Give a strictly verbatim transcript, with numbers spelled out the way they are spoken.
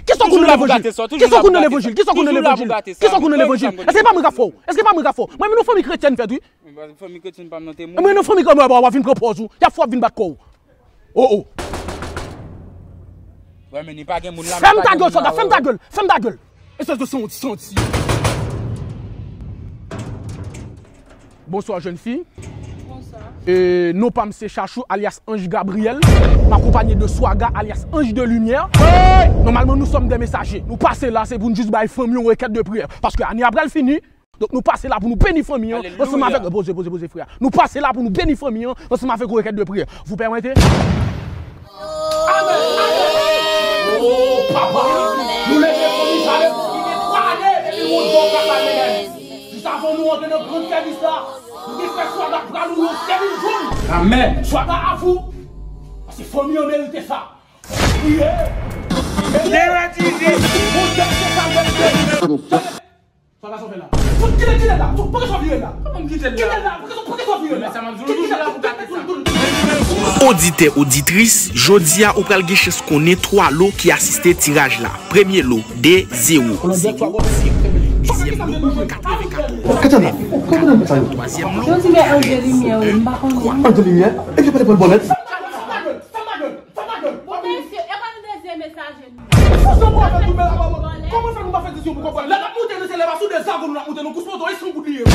Kisa w konn nan levanjil? Kisa w konn nan levanjil? Kisa w konn nan levanjil? Kisa w konn nan levanjil? Èske pa mwen k ap fè w? Èske pa mwen k ap fè w? Mwen menm nan fanmi kretyen fèt wi. Mwen nan fanmi kretyen pa nan temwen. Mwen nan fanmi kretyen pa nan temwen. Mwen nan fanmi kretyen pa nan temwen. Y ap fè w ap vin bat kò w. Oh oh. Wè men ni pa gen moun la. Fèm ta gèl sòda, fèm ta gèl, fèm ta gèl. Espèce de santi santi. Bonsoir jeune fille. Bonsoir. E non pa m se Chachou alyas Ange Gabriel. M akonpanye de Swaga alyas Ange de Lumière. Normalman nou sòm de mesaje. Nou pase la se pou n jis bay fanmi yon rekèt de priyè. Paske ane a pral fini. Donk nou pase la pou nou beni fanmi an ansanm avèk poze poze poze frè. Nou pase la pou nou beni fanmi an ansanm avèk yon rekèt de priyè. Vous permettez? Amèn! Amèn! Oh papa! Nou leve fanmi sa menm ki gen twa ane depi yon zòn ka sa menm. Jis avan nou antre nan gran sèvis la, nou te fè Swaga pral ou yon sèvis joun. Amèn! Swaga avou! Paske fanmi an merite sa. Priye! Dera T V! Bondye se sa menm. Sa gason fè la? Fout kite kite la. Fout poukisa w vire la? Kòman m kite l la? Kite l la. Poukisa poukisa w vire la? Men sa m ap di w toujou la pou gate sa. Oditè, oditris, jodi a ou pral gen chans konnen twa lo ki asiste tiraj la. Premye lo, de zewo, zewo, zewo. Dezyèm lo, katrevenkatòz. Twazyèm lo, trèz, twa. Ange de limyè? Epi yo pa te pran l bònèt? Fèm ta gèl. Fèm ta gèl. Fèm ta gèl. Bon mesye, e pa nou dezyèm mesaje nou. Fouson pou fè tou bèl avan. Kòman fè nou pa fè dezyèm pou konprann? Lè n ap moute nou se lè pa sou de zago nou n ap moute nou kous moto e san goud li ye.